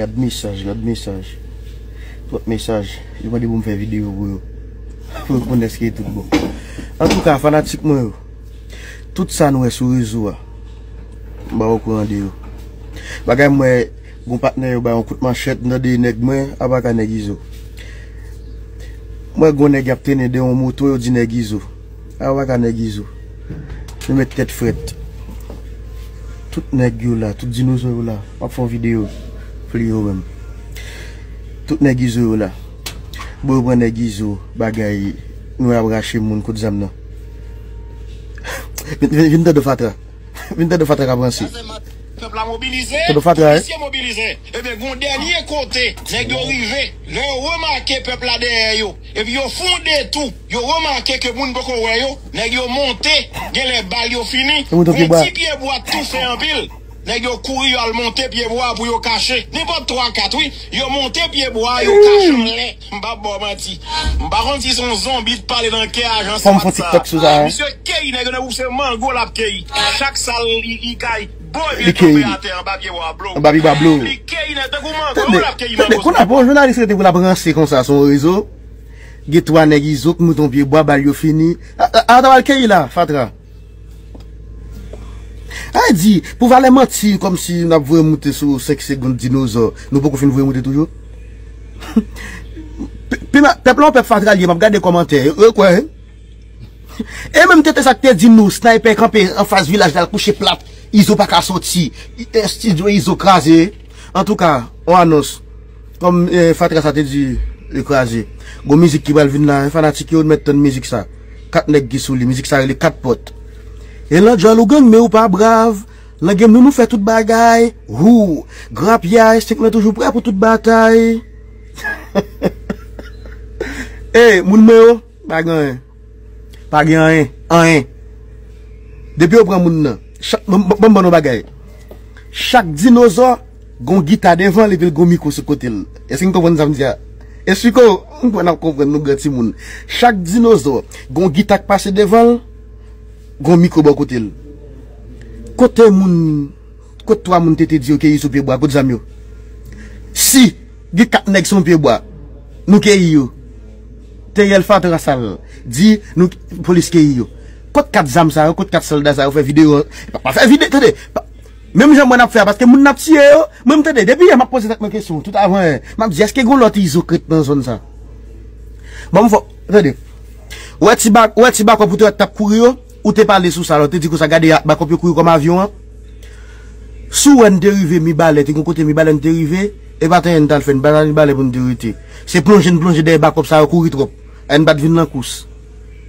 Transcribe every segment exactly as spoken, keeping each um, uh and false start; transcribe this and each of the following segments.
Gad mesaj, gad mesaj. Twòp mesaj. Yo mande pou m fè videyo pou yo. Pou yo konn èske tout bon. Antouka, fanatik mwen yo, tout sa nou wè sou rezo a, m pa okouran de yo. Bagay m wè, gon patnè yo bay yon kout manchèt, m tande nèg mwen, apa ka nèg Izo. M wè gon nèg y ap trennen de yon moto, yo di nèg Izo. Apa ka nèg Izo. Nou met tèt frèt. Tout nèg yo la, tout dinozo yo la. M ap fè yon videyo pou li yo menm. Tout nèg Izo yo la. Bon, yo pran nèg Izo, bagay, nou ap rache moun kot zam nan. Vin, vin, vin tande fatra. Vin tande fatra k ap ranse. Pèp la mobilize, polisye mobilize. Ebyen, gon dènye kote, nèg yo rive. Lè yo remake pèp la dèyè yo, epi yo fè yon detou, yo remake ke moun poko wè yo, nèg yo monte, genlè bal yo fini, gon ti pye bwa toufe anpil. Nèg yo kouri, yo al monte pye bwa pou yo kache. Nenpòt twa, kat, wi. Yo monte pye bwa, yo kache anlè. M p ap ba w manti. M pa konn si se yon zonbi t pale nan kè ajan se mat sa. Misye keyi nèg yo nan bouk se mango l ap keyi. Chak sa li, li kay, boy, li tonbe atè anba pye bwa blo. Anba pye bwa blo. Li keyi nèg tankou mango l ap keyi mango. Tande, kounye a pou yon jounalis rete pou l ap ranse konsa sou yon rezo. Gen twa nèg Izo k moute yon pye bwa, bal yo fini. A, a, a, ta pral keyi la, fatra. A di, pou valè manti, kòmsi n ap voye moute sou senk segonn dinozò, nou poko fin voye moute toujou? P-, pèp la, yon pèp fatra l ye, m ap gade kòmantè, yo, yo kwè, wi. E menm tete sa k te di nou, snaypè kanpe anfas vilaj la, l kouche plat, Izo pa ka soti, estidyo Izo kraze. Antouka, on anons. Kòm, eh, fatra sa te di, li kraze. Gon mizik ki pral vin la, eh, fanatik yo, mèt tann mizik sa. Kat nèg ki sou li, mizik sa rele Kat Pòt. E lan djòl ou gang, men ou pa brav. Lan game nou, nou fè tout bagay. Hou, grapyay, senk mwen toujou prè pou tout batay. Eh, moun mwen yo, pa gen anyen. Pa gen anyen, anyen. Depi yo pran moun nan, chak, ban m, ban m, ban m ban nou bagay. Chak dinozò gon gita devan l epi l gon mikwo sou kote l. Èske n konprann sa m di a? Esiko, m kwè n ap konprann nou gran timoun. Chak dinozò gon gita k pase devan l, gon mikwo bò kote l. Kote moun Kot twa moun te te di yo keyi sou pye bwa, kot zam yo? Si gen kat nèg sou yon pye bwa, nou keyi yo. Teriel fatra sal di nou polis keyi yo. Kot kat zam sa yo, kot kat sòlda sa yo fè videyo? Pa, pa fè videyo, tande. Pa, menm jan mwen ap fè a, paske moun n ap tiye yo, mwen m tande, depi yè m ap poze tèt mwen kesyon, tout avan yè, m ap di, èske gen lòt Izo k ret nan zòn sa? Ban m fò, tande. Ou wè ti ba, ou wè ti bakòp ou te wè t ap kouri yo? Ou te pale sou sa la, ou te di konsa, gade bakòp yo kouri kòm avyon an. Si w wè n te rive Mibalè, te gen kote Mibalè n te rive, e pa t anyen n t al fè, n pa t al Mibalè pou n te rete. Se plonje n plonje dèyè bakòp sa yo kouri twòp. N pa t vin nan kous.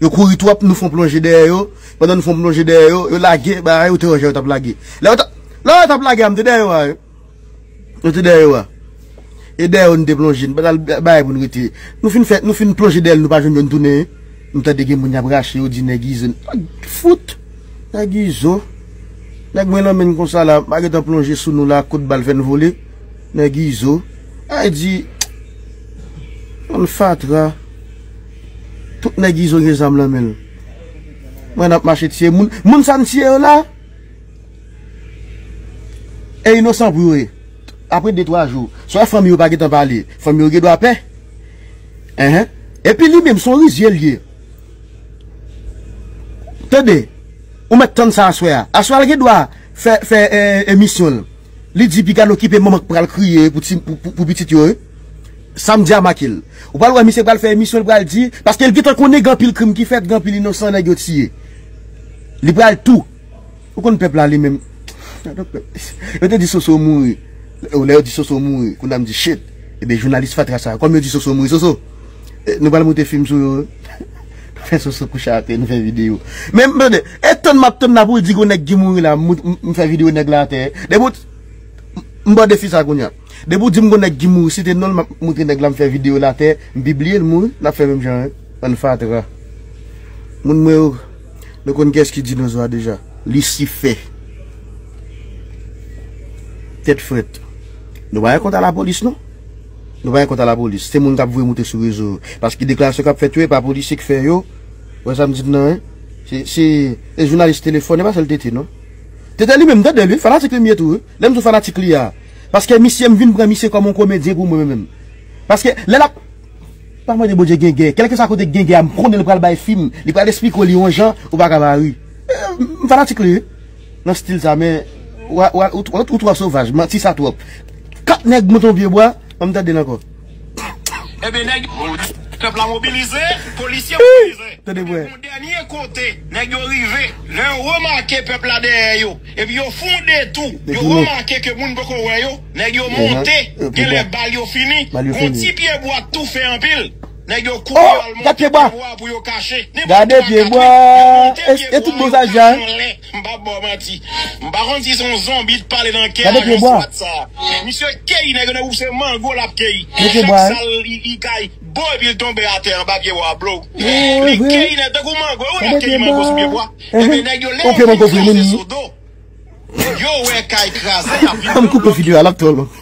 Yo kouri twòp, nou fè yon plonje dèyè yo. Pandan nou fè yon plonje dèyè yo, yo lage, ba, yo te wè jan yo t ap lage. Lè yo t ap, lè yo t ap lage a, m te dèyè yo a, wi. Nou te dèyè yo a. E dèyè yo nou te plonje, nou pa t al ba-, bay pou nou rete. Nou fin fè, nou fin plonje dèyè l, nou pa jwenn yo, nou tounen. Nou tande gen moun y ap rache, yo di nèg Izo. Fout! Nèg Izo. Nèg mwen lanmen n konsa la, m pa gentan plonje sou nou la, kout bal fè n vole. Nèg Izo. Ay di, bann fatra. Tout nèg Izo gen zam lanmen l. Mwen n ap mache tiye moun. Moun sa n tiye yo la, e inosan pou yo ye. Apre de twa jou, swa fanmi yo pa gentan pale, fanmi yo gen dwa pè. Enhen. Epi li menm, se yon rizye l ye. Tande, ou mèt tann sa aswè a. Aswè a l gen dwa fè, fè, eh, emisyon l. Li di piga l okipe manman k pral kriye pou ti, pou, pou, pou pitit yo, wi. Samdi a make l. Ou pral wè misye pral fè emisyon, li pral di, paske l gentan konnen gen anpil krim ki fèt, gen anpil inosan nèg yo tiye. Li pral tou. Ou konn pèp la li menm. Yo te di Soso mouri. Lè yo di Soso mouri, kounye a m di shit. Ebyen, jounalis fatra sa, kòm yo di Soso mouri, Soso, eh, nou pral moute fim sou yo. Nou fè Soso kouche atè, nou fè videyo. Men, men, e tann m ap tann la pou w di gon nèg ki mouri la, m, m, m fè videyo nèg la atè. Depi w, m, m ba w defi sa kounye a. Depi w di m gon nèg ki mouri, site non l, m ap montre nèg la, m fè videyo l atè, m pibliye l mouri, l ap fè menm jan, wi. Bann fatra. Moun mwen yo, nou konn kiyès ki dinozo a deja. Lisifè. Tèt frèt. Nou pa gen kont a lapolis, non. Nou pa gen kont a lapolis. Se moun k ap voye moute sou rezo yo. Paske deklarasyon k ap fèt yo, e pa polisye k fè yo. Ou wè sa m di n nan, wi. Se, se, se jounalis telefòn, e pa sèl Tete, non. Tete li menm, tande l, wi. Fanatik li m ye tou, wi. Lè m di w fanatik li a, Paske misye, m vin pran misye kòm yon komedyen pou mwen menm. Paske lè l ap, pa mande Bondye gen gè. Kèlkeswa kote gen gè a, m konnen l pral bay fim. Li pral esplike w li yon jan, ou pa ka pa ri. Eh, m fanatik li, wi. Nan stil sa, men, ou, ou, ou, ou, ou twò sovaj, manti sa twòp. Kat nèg monte yon pye bwa, ban m tande l ankò. Ebyen, nèg, pèp la mobilize, polisye mobilize. Tande, bwè. Yon dènye kote, nèg yo rive. Lè yo remake pèp la dèyè yo, epi yo fè yon detou, yo remake ke moun poko wè yo, nèg yo monte, genlè bal yo fini, gon ti pye bwa toufe anpil. Nèg yo kouri al monte pye bwa pou yo kache. Gade pye bwa. E tout bon sa, Jan. M pa ba w manti. M pa konn si se yon zonbi t pale nan kè a jan swat sa. Misye keyi nèg yo nan goup se mango l ap keyi. Chak sa li kay bo epi l tonbe atè anba pye bwa blo. Li keyi nèg tankou mango. Ou wè l ap keyi mango sou pye bwa. Ebyen nèg yo lè yo fin kraze sou do. Yo wè kay kraze y ap vin. An m koupe videyo a, l ap twò long.